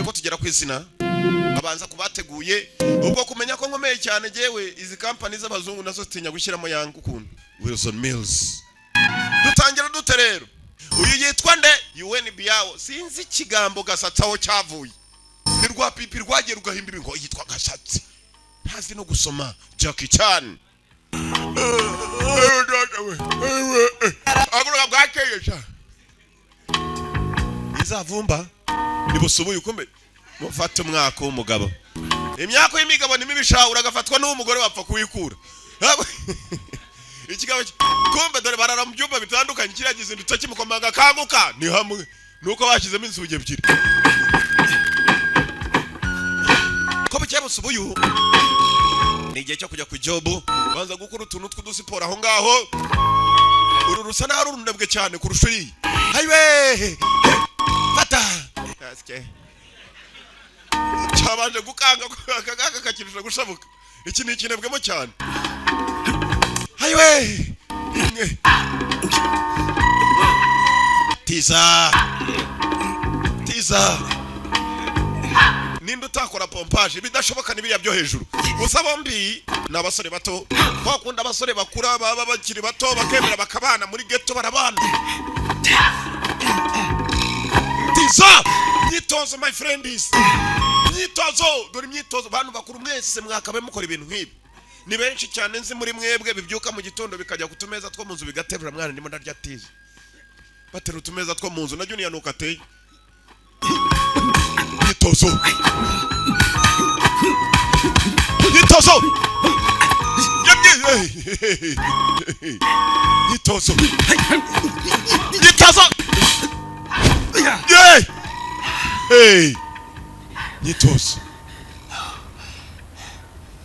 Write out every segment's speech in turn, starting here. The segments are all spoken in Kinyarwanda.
Mbere ko tugera ku izina, babanza kubateguye ubwo kumenya ko nkomeye cyane. Jewe izi kampani z'abazungu nazo zitinya gushyiramo yanga ukuntu. Wilson Mills. Dutangira dute rero? Uyu yitwa nde? UN Biao. Sinzi ikigambo gasatsi aho cyavuye, ni rwa pipi rwagiye rugahimba ibi ngo yitwa Gasatsi, ntazi no gusoma. Jackie Chan. Haguruka, bwakeye sha, izavumba nibusubuye ukombe. Mufate umwaka w'umugabo, imyaka y'imigabo ni mibi sha, uragafatwa n'uw'umugore wapfa kuwikura. Ikigabo kumbe dore barara mu byumba bitandukanye. Kiriya gizindutse kimukomanga, kanguka, ni hamwe nuko bashyizemo inzugi ebyiri. Ko bukeye busubuye, ni igihe cyo kujya ku job. Banza gukora utuntu tw'udusiporo aho ngaho. Uru rusa naho ari urunebwe cyane kurusha uriya. Hayiwe, fata kasike cyabanje gukanga, aka ngaka kakirusha gushabuka. Iki ni ikinebwemo cyane. Hayiwe, imwe tiza tiza. Ninde utakora pompage? Bidashoboka ni biriya byo hejuru gusa. Bombi ni abasore bato. Twakunda abasore bakura baba bakiri bato, bakemera bakabana muri ghetto, barabana. Tiza imyitozo, my friends, imyitozo. Dore imyitozo. Bantu bakuru mwese mwakabaye mukora ibintu nk'ibi. Ni benshi cyane nzi muri mwebwe bibyuka mu gitondo bikajya ku tumeza two mu nzu bigaterura. Mwana, ndimo ndarya tiza, batera utumeza two mu nzu. Na Junior nuko ateye. Imyitozo, imyitozo, imyitozo, imyitozo. Hey! Hey! Myitozo,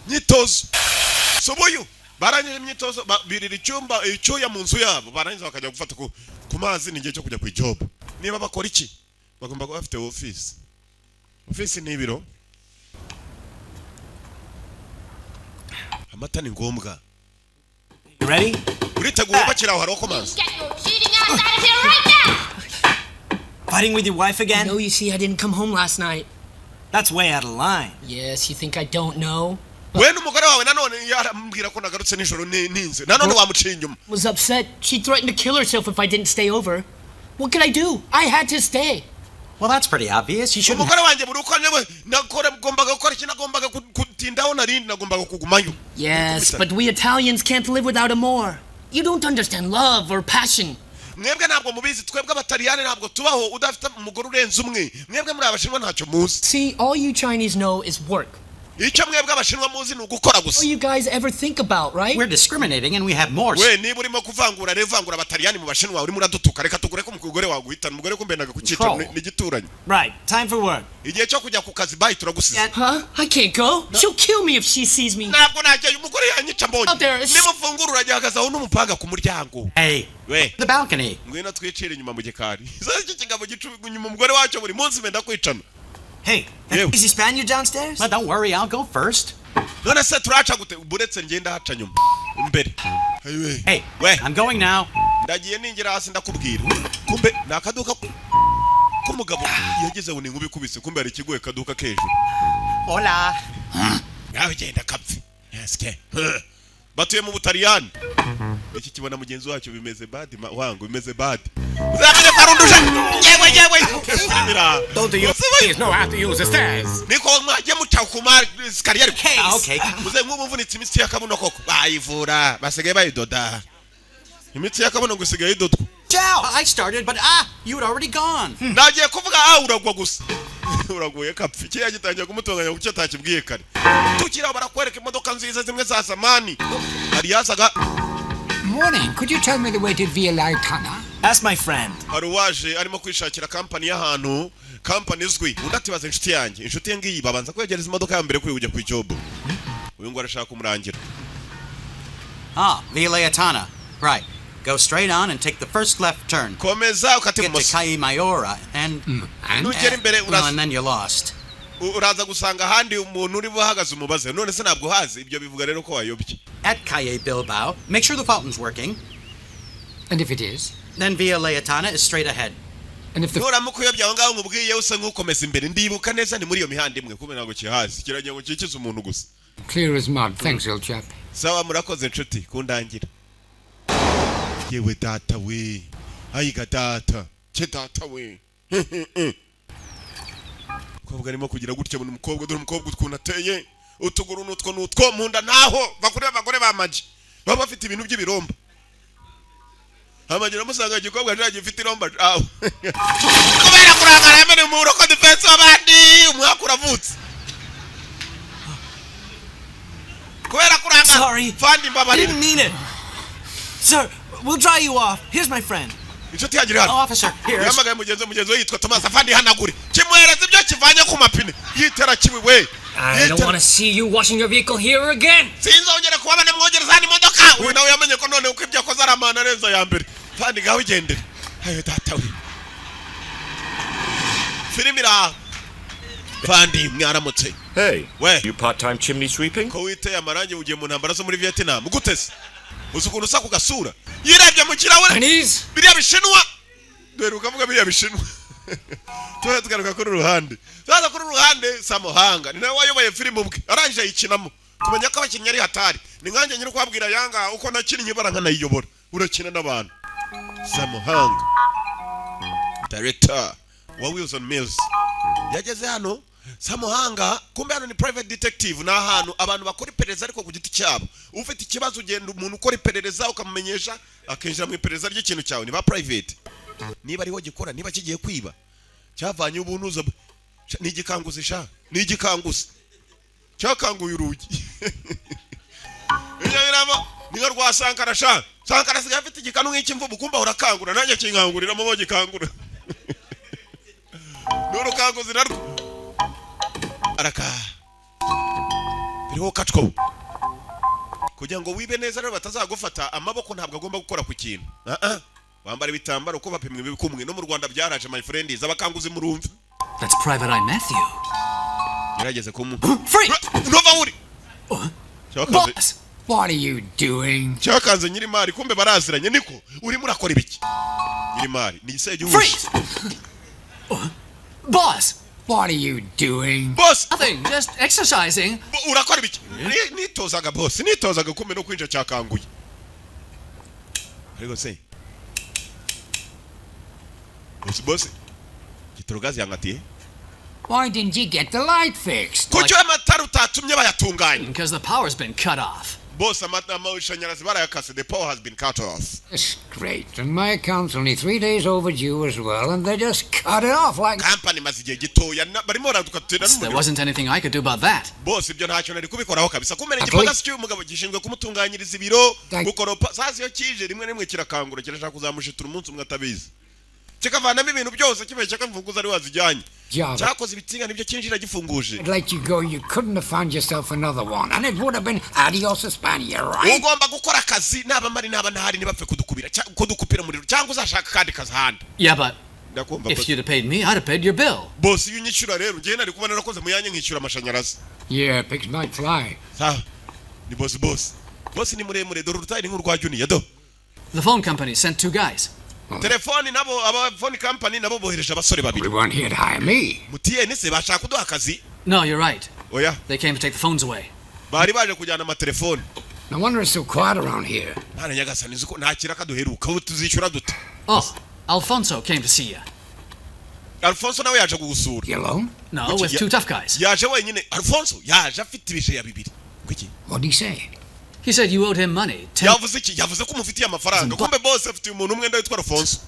myitozo. Subuyu barangije imyitozo, birira icyumba icyuya mu nzu yabo, barangiza bakajya gufata ku mazi. Ni igihe cyo kujya ku job. Niba bakora iki, bagomba kuba bafite office. Office ni ibiro. Amata ni ngombwa. You ready? Uriteguye? Bakiri aho, hariho komanzi. Get your cheating ass out of here right now! Fighting with your wife again? No, you see, I didn't come home last night. That's way out of line. Yes, you think I don't know? We n'umugore wawe nanone yarambwira ko nagarutse nijoro ninze, nanone wamuciye inyuma. Was upset. She threatened to kill herself if I didn't stay over. What could I do? I had to stay. Well, that's pretty obvious. You shouldn't. Umugore wanjye buri uko nyewe nakora, ngombaga gukora iki? Nagombaga gutindaho, narindi nagombaga kugumayo. Yes, but we Italians can't live without amore. You don't understand love or passion. Mwebwe ntabwo mubizi. Twebwe Abataliyani ntabwo tubaho udafite umugore urenze umwe. Mwebwe muri Abashinwa ntacyo muzi. See, all you Chinese know is work. Icyo mwebwe Abashinwa muzi ni ugukora gusa. All you guys ever think about, right? We're discriminating and we have more. We, niba urimo kuvangura rero, vangura Abataliyani mu Bashinwa, urimo uradutuka. Reka tugure ko umugore wawe guhitana umugore kumbenaga kucyica. Control. N'igituranyi. Right. Time for work. Igihe cyo kujya ku kazi, bayi, turagusize. Huh? I can't go. She'll kill me if she sees me. Ntabwo najyayo, umugore yanyica mbonye. Out there is- Nimufungura uragihagaze aho n'umupanga ku muryango. Hey, We. the balcony. Ngwino twicire inyuma mu gikari. Sasa iki kigabo gica inyuma umugore wacyo buri munsi benda kwicana. Hey, that Yeah. crazy Spaniard downstairs? Well, don't worry, I'll go first. None se turaca gute? Buretse ngenda haca nyuma imbere. Ayiwe. Hey, We. I'm going now. Ndagiye, ningera hasi ndakubwira. Kumbe ni akaduka k'umugabo yageze ngo ni inkuba ikubise. Kumbe hari ikigoye kaduka k'ejo. Hola. Nawe genda kapfe. Yasike batuye mu Butaliyani. Iki kibona mugenzi wacyo bimeze bad wangu, bimeze bad. Uzamenye ko arunduje yewe yewe filimi. Don't you please know how to use the stairs? Niko mwagiye muca ku ma escalier? Ah, okay. Muze nk'ubu mvunitse imitsi y'akabuno koko bayivura, basigaye bayidoda. Imitsi y'akabuno ngo isigaye idodwa. Ciao. I started, but ah, you had already gone. Nagiye kuvuga, ah, uragwa gusa, uraguye kapfa. Kiriya gitangiye kumutunganya kuko atakibwiye kare. Tukiri aho, barakwereka imodoka nziza zimwe za zamani, hari yazaga. Morning. Could you tell me the way to Via Laetana? Ask my friend. Hari uwaje arimo kwishakira kampani y'ahantu, kampani izwi. Undi atibaza inshuti yanjye. Inshuti ye ngiyi. Babanza kwegereza imodoka ya mbere kuri ujya ku job. Uyu ngo arashaka kumurangira. Ah, Via Laetana. Right. Go straight on and take the first left turn. Komeza ukate Get to ibumoso. Calle Mayora and And? Nugera imbere well, uraza and then you're lost. Uraza gusanga ahandi umuntu uri buhagaze, umubaze. None se ntabwo uhazi? Ibyo bivuga rero ko wayobye. At Calle Bilbao, make sure the fountain's working. And if it is? Then Via Laetana is straight ahead. And if the Nuramuka uyobye aho ngaho nkubwiye, usa nk'ukomeza imbere. Ndibuka neza, ni muri iyo mihanda imwe. Kubera ntabwo kihazi, kiragira ngo kikize umuntu gusa. Clear as mud. Thanks, old chap. Sawa, murakoze nshuti kundangira. Yewe data we, ayiga data cye, data we. Umukobwa arimo kugira gutya, abona umukobwa. Dore umukobwa ukuntu ateye, utuguru n'utwo n'utwo mu nda. Naho bakure abagore bamaji baba bafite ibintu by'ibiromba. Amagira amusanga igikobwa cyagiye gifite iromba aho kubera kurangara yamenye mu roko defense w'abandi. Umwaka uravutse kubera kurangara. Sorry. Fandi, I mbabarira. didn't mean it. Sir, we'll dry you off. Here's my friend. Inshuti yanjye iri hano. Oh, officer, here. Yahamagaye mugenzi we. Mugenzi we yitwa Thomas. Afandi, hanagure. Kimuhereza ibyo kivanye ku mapine, yitera kiwi we. I don't want to see you washing your vehicle here again. Sinzongera kubabona mwongereza hano imodoka. Uyu nawe yamenye ko none uko ibyo akoze ari amahano arenze aya mbere. Fandi, ngaho igendere. Ayo data we, filime iraha. Fandi, mwaramutse. Hey, Where? you part-time chimney sweeping? Ko witeye amarangi, ugiye mu ntambara zo muri Vietnam gute se? Uzi ukuntu usa ku gasura yirebye mu kirahure? Chinese? Biriya bishinwa dore ukavuga biriya bishinwa. Tuba tugaruka kuri ruhande, tuzaza kuri ruhande. Samuhanga ni nawe wayoboye filime ubwe, arangije ayikinamo. Kumenya ko abakinnyi ari hatari, ni nkanjye nyiri kubabwira yanga uko nakinnye bara nkanayiyobora. Urakina n'abantu. Samuhanga, director wa Wilson Mills, yageze hano. Samuhanga kumbe hano ni private detective, ni ahantu abantu bakora iperereza ariko ku giti cyabo. Ufite ikibazo ugenda umuntu ukora iperereza ukamumenyesha, akinjira mu iperereza ry'ikintu cyawe. Ni ba private, niba ariho gikora, niba kigiye kwiba cyavanye ubunuza ni igikanguzi sha, ni igikanguzi cyakanguye urugi. Ibyo biramo ni nka rwa Sankara sha. Sankara asigaye afite igikanu nk'icy'imvubu. Kumba urakangura, nanjye kinkanguriramo bo gikangura n'urukanguzi narwo araka biriho kacwo. Kugira ngo wibe neza rero batazagufata, amaboko ntabwo agomba gukora ku kintu. Ah ah, wambara ibitambaro uko bapimwa ibikumwe. No mu Rwanda byaraje, my friends, abakanguzi murumva. That's Private Eye Matthew. Gerageze kumu Free! Nova uri cyakanze. Boss! What are you doing? Cyakanze nyirimari. Kumbe baraziranye. Niko urimo urakora ibiki nyirimari? Ni igihushi. Freeze! Boss! What are you doing? Boss. Nothing, just exercising. Urakora ibiki? Nitozaga boss, nitozaga. Kumbe no kwinjira cyakanguye. Ariko se boss, boss gitorogazi yankatiye. Why didn't you get the light fixed? Kuki amatara utatumye bayatunganya? Because the power's been cut off. Boss, amashanyarazi barayakase. The power has been cut off. That's great. And my account's only 3 days overdue as well, and they just cut it off like. Kampani imaze igihe gitoya, barimo baradukatira There n'umuriro. wasn't anything I could do about that. Boss, ibyo ntacyo nari kubikoraho kabisa. Kumena Atoi. igipagasi cy'uyu mugabo gishinzwe kumutunganyiriza ibiro, Thank- gukoropa. Sasa iyo kije rimwe rimwe kirakangura, kirashaka kuzamushitura umunsi umwe atabizi, kikavanamo ibintu byose kibeshya ko imfunguzo ari wazijyanye. Java. Cyakoze ibitsinga nibyo cyinjira gifunguje. I'd let you go, you couldn't have found yourself another one. And it would have been adios Hispania, right? Ugomba gukora akazi naba mari naba ntahari, ntibapfe kudukubira kudukupira umuriro, cyangwa uzashaka akandi kazi ahandi. Yeah, but Ndakumva if boss. you'd have paid me, I'd have paid your bill. Boss, iyo unyishyura rero njyewe nari kuba narakoze mu yanjye nkishyura amashanyarazi. Yeah, pigs might fly. Sawa, ni boss. Boss, boss ni muremure. Dore urutayi ni nk'urwa Junior do. The phone company sent two guys. Telefoni nabo, aba phone company nabo bohereje abasore babiri. We weren't here to hire me. Mutiyeni se bashaka kuduha akazi? No, you're right. Oya. They came to take the phones away. Bari baje kujyana amatelefoni. No wonder it's so quiet around here. Mana nyagasani, uzi ko nta kiraka duheruka? Ubu tuzishyura dute? Oh, Alfonso came to see you. Alfonso nawe yaje kugusura. You alone? No, Kuki with two tough guys. Yaje wenyine. Alfonso yaje afite ibisheya bibiri. Kuki? What'd he say? He said you owed him money. Ten Yavuze iki? Yavuze ko umufitiye amafaranga. Kumbe boss afitiye umuntu umwenda witwa Alfonso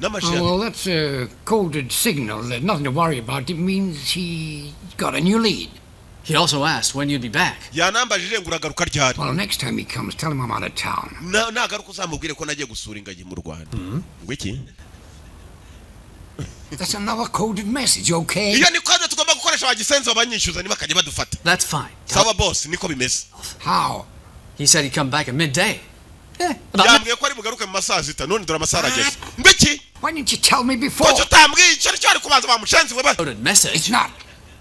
n'amasheya. Oh, well, that's a coded signal. There's nothing to worry about. It means he got a new lead. He also asked when you'd be back. Yanambajije ngo uragaruka ryari. Well, next time he comes, tell him I'm out of town. Nagaruka uzamubwire ko nagiye gusura ingagi mu Rwanda. Ngo iki? That's another coded message, okay? Iyo ni kode tugomba gukoresha bagisenzi banyishyuza ntibakajya badufata. That's fine. Sawa boss, niko bimeze. How? He said he'd come back at midday. Eh, about Yambwiye ko ari bugaruke mu masaha sita, none dore amasaha arageze. Ngo iki? Why didn't you tell me before? Kuki utambwiye icyo aricyo? Ari kubanza bamushenzi we ba coded message. It's not.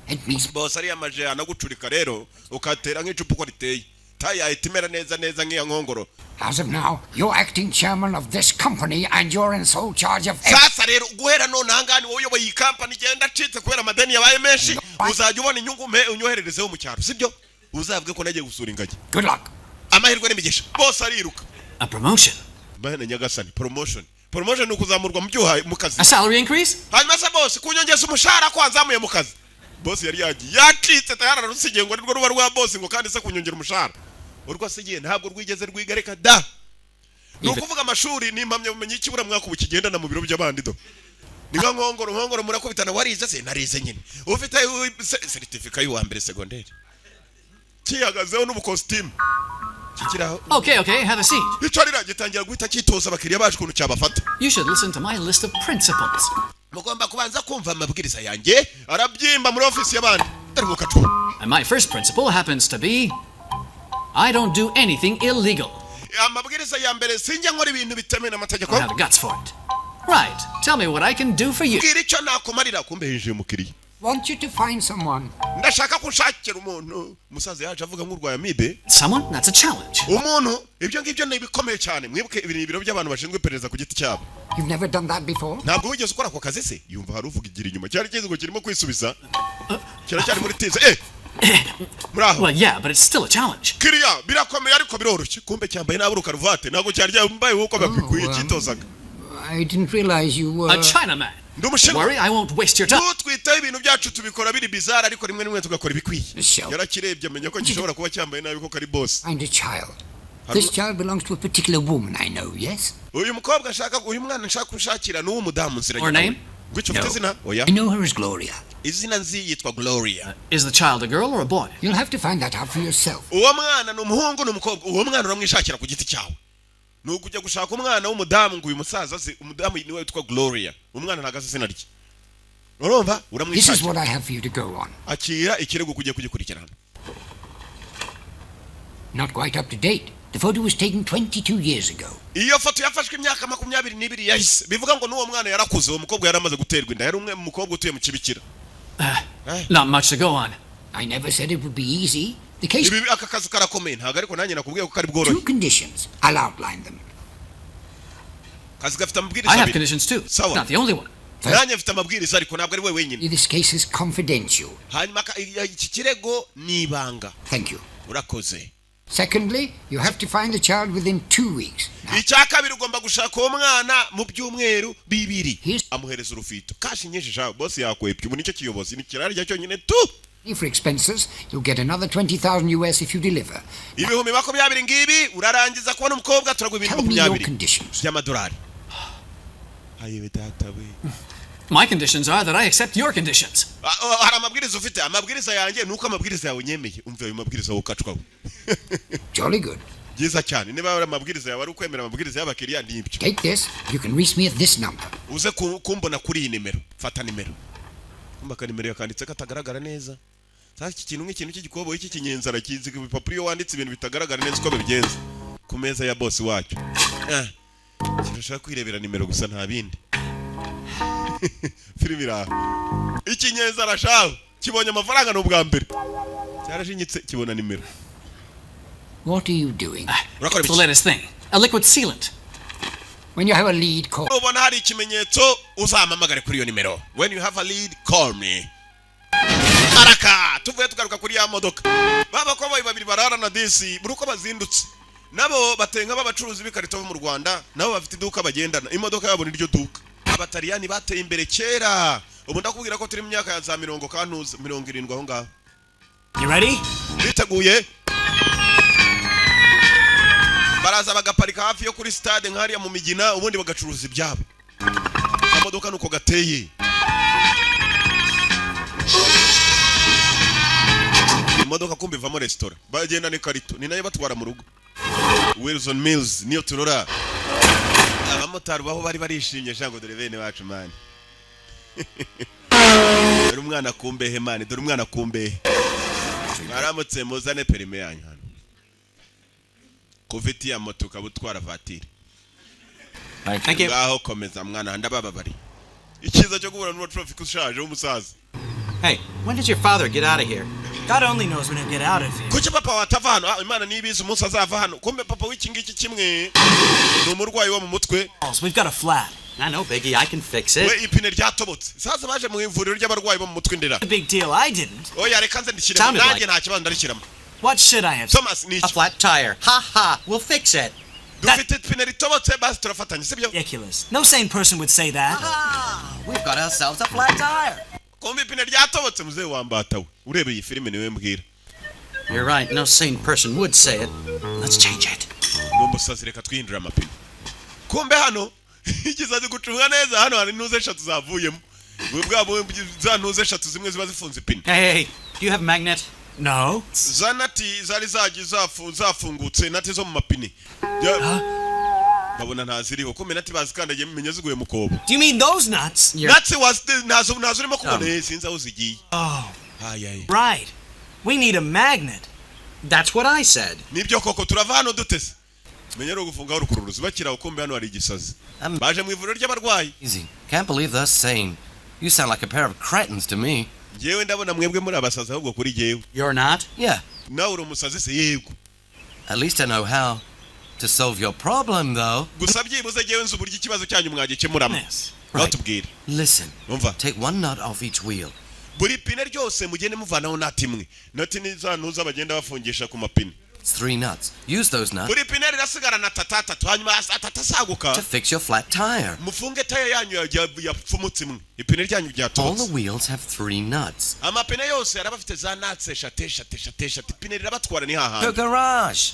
It means Boss ariyamaje anagucurika rero ukatera nk'icupa uko riteye. Tayi yahita imera neza neza nk'iya nkongoro. As of now, you're acting chairman of this company and you're in sole charge of Sasa rero, guhera none ahangaha ni wowe uyoboye iyi kampani. Igenda acitse kubera amadeni yabaye menshi. Uzajya ubona inyungu mpe unyohererezeho mu cyaro, sibyo? Uzavuge ko nagiye gusura ingagi. Good luck. Amahirwe n'imigisha. Bose ariruka. A promotion. Mana nyagasani, promotion, promotion ni ukuzamurwa mu byuhaye mu kazi. A salary increase? Hanyuma se boss, kunyongeza umushahara ko wanzamuye mu kazi? Boss yari yagiye yacitse, tayari ararusigiye ngo arirwo ruba rwa boss, ngo kandi se kunyongera umushahara urwo asigiye ntabwo rwigeze rwiga, reka da. Ni ukuvuga amashuri ni impamyabumenyi y'ikiburamwaka ubu kigendana mu biro by'abandi. Do ni nka nkongoro, nkongoro murakubitana: "Warize se?" "Narize nyine." "Ufite seritifika y'uwa mbere segonderi?" Kihagazeho n'ubukositimu kikiraho. Okay, have a seat. Icarira, gitangira guhita cyitoza abakiriya bacu ukuntu cyabafata. You should listen to my list of principles. Mugomba kubanza kumva amabwiriza yanjye. Arabyimba muri ofisi y'abandi, dore ngo And my first principle happens to be I don't do anything illegal. Amabwiriza ya mbere: sinjya nkora ibintu bitemewe n'amategeko. I don't have the guts for it. Right, tell me what I can do for you. Bwira icyo nakumarira. Kumbe hinjiye umukiriya. Want you to find someone. Ndashaka ko unshakira umuntu. Umusaza yaje avuga nk'urwaye amibe. Someone? That's a challenge. Umuntu, ibyo ngibyo ni ibikomeye cyane. Mwibuke, ibi ni ibiro by'abantu bashinzwe iperereza ku giti cyabo. You've never done that before? Ntabwo wigeze ukora ako kazi se? Yumva hari uvuga igira inyuma, cyari kizi ngo kirimo kwisubiza, kiracyari muri tize muri aho. Well, yeah, but it's still a challenge. Kiriya birakomeye ariko biroroshye. Kumbe cyambaye nabi urukaruvate, ntabwo cyari cyambaye nk'uko babikwiye, cyitozaga. I didn't realize you were. A Chinaman. Ndi Umushinwa. Worry, I won't waste your time. Ntutwiteho, ibintu byacu tubikora biri bizarre, ariko rimwe rimwe tugakora ibikwiye. Sure. Yarakirebye amenya ko gishobora kuba cyambaye nabi ko kari boss. Find a child. This child belongs to a particular woman I know, yes? Uyu mukobwa ashaka, uyu mwana nshaka kunshakira ni uw'umudamu nziranye Her nawe. name? Ngwicyo ufite izina? Oya. I know her as Gloria. Izina nzi yitwa Gloria. Is the child a girl or a boy? You'll have to find that out for yourself. Uwo mwana ni umuhungu, ni umukobwa? Uwo mwana uramwishakira ku giti cyawe. Ni ukujya gushaka umwana w'umudamu ngo uyu musaza azi. Umudamu niwe witwa Gloria, umwana ntabwo azi izina rye, urumva? This is Uramwishakira. what I have for you to go on. Akira ikirego kugiye kugikurikirana. Not quite up to date. The photo was taken 22 years ago. Iyo foto yafashwe imyaka 22 yahise, bivuga ngo n'uwo mwana yarakuze. Uwo mukobwa yari amaze guterwa inda, yari umwe mu mukobwa utuye mu kibikira. Not much to go on. I never said it would be easy. The case Ibi aka kazi karakomeye, ntabwo ariko nanjye nakubwiye ko kari bworohe. Two conditions. I'll outline them. Kazi gafite amabwiriza I have abiri. conditions too. Sawa. Not the only one. Nanjye mfite amabwiriza, ariko ntabwo ari we wenyine. This case is confidential. Hanyuma iki kirego ni ibanga. Thank you. Urakoze. Secondly, you have to find the child within 2 weeks. Now, Icya kabiri, ugomba gushaka uwo mwana mu byumweru 2. Here's- Amuhereza urufito, cash nyinshi sha. Boss yakwepye ubu, nicyo kiyobozi ni kirarya cyonyine tu. For expenses, you'll get another 20,000 US if you deliver. 20,000 ngibi, urarangiza kubona umukobwa turaguha ibintu Tell me your 20 conditions. by'amadolari. Ayewe data we. My conditions are that I accept your conditions. Ah, oh, hari amabwiriza ufite? Amabwiriza yanjye ni uko amabwiriza yawe nyemeye. Umva ayo mabwiriza wowe ukacwaho. Jolly good. Byiza cyane, niba ari amabwiriza yawe ari ukwemera amabwiriza y'abakiriya, nibyo. Take this. You can reach me at this number. Uze kumbona kuri iyi nimero. Fata nimero. Kumva akanimero yakanditse katagaragara neza. Sasa iki kintu nk'ikintu cy'igikoboyi cy'ikinyenzara kizi ku bipapuro, iyo wanditse ibintu bitagaragara neza uko bigenza ku meza ya boss wacyo. Ah, kirashaka kwirebera nimero gusa, nta bindi. Filimi iri aho. Ikinyenzara shaho kibonye amafaranga ni ubwa mbere, cyarashinyitse kibona nimero. What are you doing? Urakora It's the ibiki? latest thing. A liquid sealant. When you have a lead, call. Nubona hari ikimenyetso uzampamagare kuri iyo nimero. When you have a lead, call me. Araka tuvuye tugaruka kuri ya modoka, ba bakoboyi babiri barara na disi. Buri uko bazindutse nabo batenga b'abacuruzi b'ikarito bo mu Rwanda, nabo bafite iduka bagendana, imodoka yabo niryo duka. Abataliyani bateye imbere kera. Ubu ndakubwira ko turi mu myaka ya za mirongo kantuza 70 aho ngaho. You ready? Biteguye, baraza bagaparika hafi yo kuri stade nk'hariya mu Migina, ubundi bagacuruza ibyabo. Akamodoka nuko gateye. Imodoka kumva ivamo resitora, bagenda n'ikarito, ni nayo batwara mu rugo. Wilson Mills niyo turora. Abamotari baho bari barishimye shango, dore bene bacu man, dore umwana kumbehe man, dore umwana kumbehe. Mwaramutse, muzane permis yanyu hano. Kuva ya moto ukaba utwara vatiri. Thank you. Ngaho komeza mwana, ndabababari. Icyiza cyo guhura n'uwa traffic ushaje w'umusaza. Hey, when did your father get out of here? God only knows when he'll get out of here. Kuki papa watava hano? Ah, Imana nibizi umunsi azava hano. Kumbe papa w'iki ngiki kimwe ni umurwayi wo mu mutwe. We've got a flat. I know, Biggie. I can fix We it. ipine ryatobotse. Sasa baje mu ivuriro ry'abarwayi bo mu mutwe, Ndera. A big deal. I didn't. Oya, reka nze ndishyiremo. Sounded Nanjye like- nta kibazo, ndarishyiramo. What should I have? Thomas, ni A iki? flat tire. Ha ha. We'll fix it. Dufite ipine ritobotse, basi turafatanya, sibyo? Ridiculous. No sane person would say that. We've got ourselves a flat tire. Kumbe ipine ryatobotse. Muzehe wambata we, urebe iyi filime niwe mbwira. You're right. No sane person would say it. Let's change it. Ni umusazi, reka twihindure amapine. Kumbe hano igisazi gucunga neza, hano hari intuze eshatu zavuyemo. Bwa za ntuze eshatu zimwe ziba zifunze ipine. Hey, hey, hey. Do you have a magnet? No. Za nati zari zagiye zafungutse, nati zo mu mapine. Babona ntaziriho. Kumbe nati bazikandagiye, menya ziguye mu kobo. Do you mean those nuts? Nati ntazo urimo kubona. Sinzi aho zigiye. Oh, Ayaye. right. We need a magnet. That's what I said. Nibyo koko, turava hano dutese? Menya ari ugufungaho urukururuzi bakira. Kumbe hano hari igisazi. Baje mu ivuriro ry'abarwayi. Easy. Can't believe they're sane. You sound like a pair of cretins to me. Njyewe ndabona mwebwe muri abasazi ahubwo kuri jyewe. You're not? Yeah. Nawe uri umusazi se? Yego. At least I know how to solve your problem, though. Gusa byibuze jyewe nzi uburyo ikibazo cyanyu mwagikemuramo. Yes. Ngaho tubwire. Listen. Umva. Take one nut off each wheel. Buri pine ryose mugende muvanaho nati imwe. Nati ni za ntuza bagenda bafungisha ku mapine. It's three nuts. Use those nuts Buri pine rirasigara na tatu atatu, hanyuma atatu asaguka to fix your flat tire. mufunge taya yanyu yapfumutse imwe, ipine ryanyu All ryatobotse. the wheels have three nuts. Amapine yose araba afite za nuts eshatu eshatu eshatu eshatu, ipine rirabatwara ni The hahandi. garage.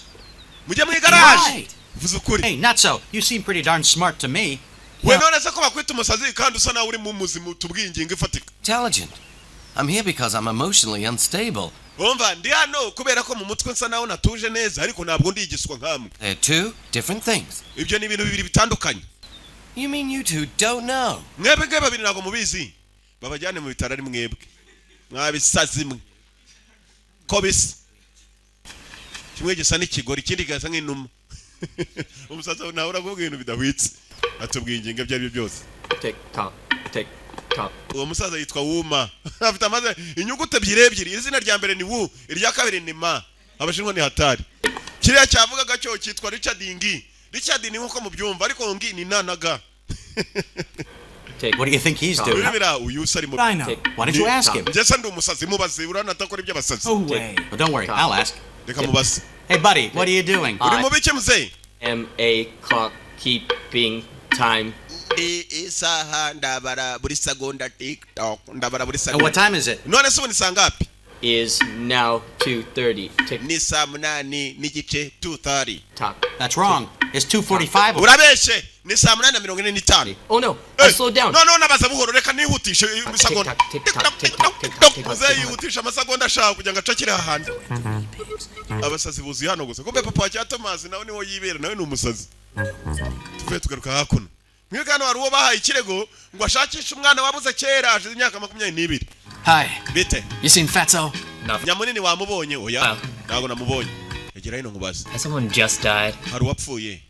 Mujye mu igaraje. Right. Vuze ukuri. Hey, Nutso, you seem pretty darn smart to me. We, none se ko bakwita umusazi kandi usa nawe uri mu muzima? Tubwiye ingingo ifatika. Intelligent. I'm here because I'm emotionally unstable. Umva, ndi hano kubera ko mu mutwe nsa naho natuje neza, ariko ntabwo ndi igiswa nkamwe. They're two different things. Ibyo ni ibintu bibiri bitandukanye. You mean you two don't know? Mwebwe nge babiri ntabwo mubizi? Babajyane mu bitaro, ari mwebwe mwabisazi mwe ko bisa. Kimwe gisa n'ikigori, ikindi kigasa nk'inuma. Umusaza nawe uravuga ibintu bidahwitse, atubwiye ingingo ibyo ari byo byose. Tick tock, tick tock. Uwo musaza yitwa Wuma, afite amaze inyuguti ebyiri ebyiri. Izina rya mbere ni Wu, irya kabiri ni Ma. Abashinwa ni hatari. Kiriya cyavugaga cyo cyitwa Richard Ngi. Richard ni nkuko mubyumva, ariko Ngi ni na na ga. Tick. What do you think he's doing? Urabira uyu usari mu I know. Tick. Why don't you ask him? Njye se ndi umusazi? Mubaze, urabona atakora iby'abasazi. No way. Well, don't worry. I'll ask. Reka mubaze. Hey, buddy, what are you doing? Uri mu biki, muzeyi? Am a clock keeping time. Ndi isaha, ndabara buri segonda. Tick tock, ndabara buri And segonda. what time is it? None se ubu ni saa ngapi? Is now 2:30. Tick Ni saa munani n'igice, 2:30. tock. That's wrong. It's 2:45. Urabeshe, ni saa 8:45. Oh no! I slowed down. Noneho nabaza buhoro, reka nihutishe isegonda. Tick tock, tick tock, tick tock, tick tock, Muzehe tick tock. yihutisha amasegonda ashaka kugira ngo acakire ahandi. Abasazi buzuye hano gusa. Kumbe papa wa cya Tomasi nawe niwo yibera, nawe ni umusazi. Tuvuye tugaruka hakuno. Mwebwe hano hari uwo bahaye ikirego ngo ashakishe umwana wabuze kera, hashize imyaka 22. Hi. Bite? You seen Fatso? Nyamunini wamubonye? Oya, ntabwo namubonye. Egera hino nkubaze. Has someone just died? Hari uwapfuye?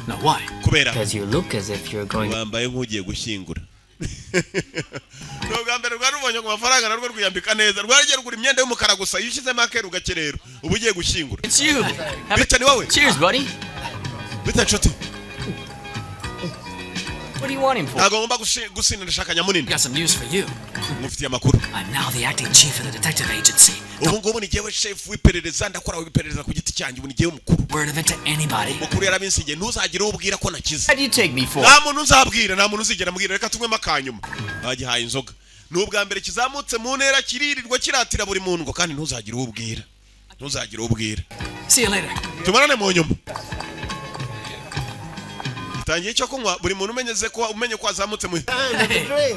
No, why? Kubera Because you look as if you're going. wambaye nk'ugiye gushyingura. Ni ubwa mbere rwari rubonye ku mafaranga, narwo rwiyambika neza, rwaragiye rugura imyenda y'umukara gusa. Iyo ushyizemo akeru gake rero uba ugiye gushyingura. It's you. Have Bite, ni wowe? Cheers, buddy. Bite, nshuti? What do you want him for? Ntabwo ngomba gusinda, ndashaka nyamunini. Got some news for you. Mufitiye amakuru. I'm now the acting chief of the detective agency. Ubu ngubu ni jyewe chef w'iperereza, ndakora w'iperereza ku giti cyanjye, ubu ni jyewe mukuru. Word of it to anybody. Mukuru yarabinsigiye, ntuzagire uwo ubwira ko nakize. What do you take me for? Nta muntu nzabwira, nta muntu uzigera ambwira. Reka tunywemo akanyuma. Bagihaye inzoga, ni ubwa mbere kizamutse mu ntera, kiririrwa kiratira buri muntu ngo kandi ntuzagire uwo ubwira, ntuzagire uwo ubwira. See you later. Tumarane mu nyuma. Gitangiye icyo kunywa, buri muntu umenyeze ko umenye ko azamutse mu Hey.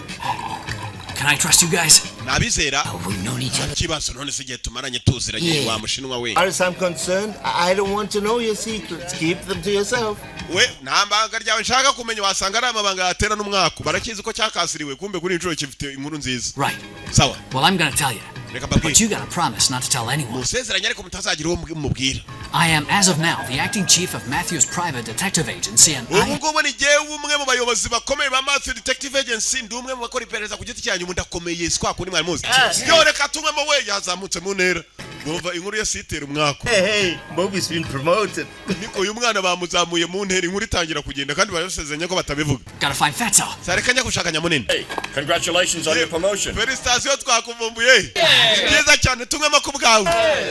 Can I trust you guys? Nabizera. We've known each other. Ikibazo none se igihe tumaranye tuziranye? Yeah. Wa mushinwa we. As far as I'm concerned, I don't want to know your secrets. Keep them to yourself. We, nta banga ryawe nshaka kumenya, wasanga ari amabanga yatera n'umwaku. Barakizi ko cyakasiriwe, kumbe kuri inshuro gifite inkuru nziza. Right. Sawa. Well, I'm gonna tell you. Reka But mbabwire. you gotta promise not to tell anyone. Musezeranye ariko mutazagira uwo mubwira. I am, as of now, the acting chief of Matthews Private Detective Agency, and Ubu I ngubu ni jyewe umwe mu bayobozi bakomeye ba Matthew Detective Agency. Ndi umwe mu bakora iperereza ku giti cyanyu. Ubu ndakomeye, si kwa kundi mwari muzi. Yo, reka tunywemo. We yazamutse mu ntera, bumva inkuru ye sitera umwaku. Hey, hey, Moby's been promoted. Niko uyu mwana bamuzamuye mu ntera, inkuru itangira kugenda kandi barabisezeranye ko batabivuga. Gotta find Fatso. Sareka njya gushaka nyamunini. Hey, congratulations on your promotion. Félicitations, twakuvumbuye. Ni byiza cyane, tunywemo ku bwawe.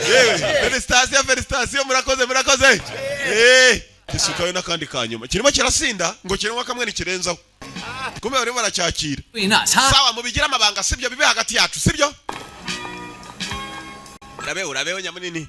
Yewe, félicitations, félicitations, murakoze, murakoze. Eh, gisukayo n'akandi kanyuma kirimo kirasinda ngo kirimo kamwe ntikirenzaho, kumbe barimo baracyakira. Nuts, huh? Sawa, mubigire amabanga, sibyo? Bibe hagati yacu, sibyo? Urabeho, urabeho nyamunini.